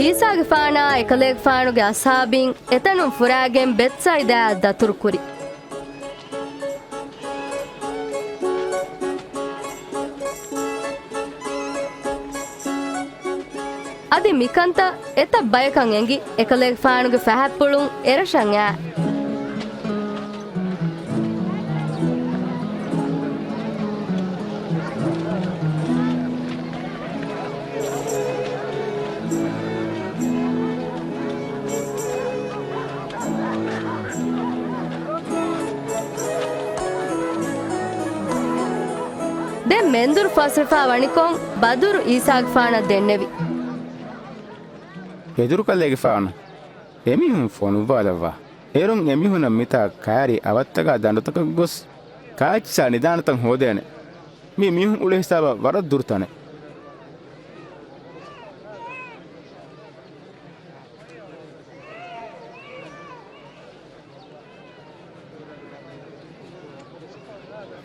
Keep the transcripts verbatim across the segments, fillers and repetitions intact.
ޢީސާގެފާނާ އެކަލޭގެފާނުގެ އަޞްޙާބީން އެތަނުން ފުރާގެން ބެތްޞައިދާއަށް ދަތުރުކުރި. އަދި މިކަންތައް އެތައް ބަޔަކަށް އެނގި، އެކަލޭގެފާނުގެ ފަހަތްޕުޅުން އެރަށަށް އައި. ދެން މެންދުރު ފަސްރެފާ ވަނިކޮށް، ބަދުރު ޢީސާގެފާނަށް ދެންނެވި. ބަދުރު ކަލޭގެފާނު، އެމީހުން ފޮނުއްވާލައްވާ. އޭރުން އެމީހުންނަށް މިތާ ކައިރި އަވަށްތަކާ ދަނޑުތަކަށް ގޮސް، ކާއެއްޗިއްސާ ނިދާނެތަން ހޯދޭނެ. މީ މީހުން އުޅޭ ހިސާބަށް ވަރަށް ދުރު ތަނެއް.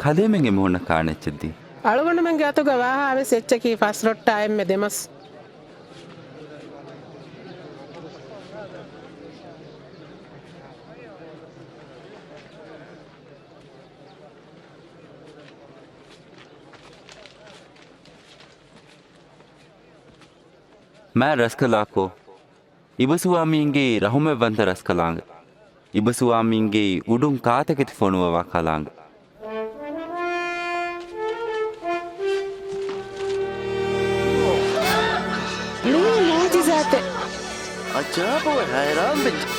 ކަލޭމެން އެމީހުންނަށް ކާން އެއްޗެއް ދީ. އަޅުގަނޑުމެންގެ އަތުގަ ވާހާވެސް އެއްޗަކީ ފަސްރޮއްޓާ އެންމެ ދެމަސް. މާ ރަސްކަލާކޯ. އިބަސުވާމީންގެ ރަހުމަތްވަންތަ ރަސްކަލާނގެ. އިބަސުވާމީންގެ އުޑުން ކާތަކެތި ފޮނުވަވާ ކަލާނގެ. މީ މުޢުޖިޒާތެއް. އަޖާބުވެ ހައިރާންވެއްޖެ.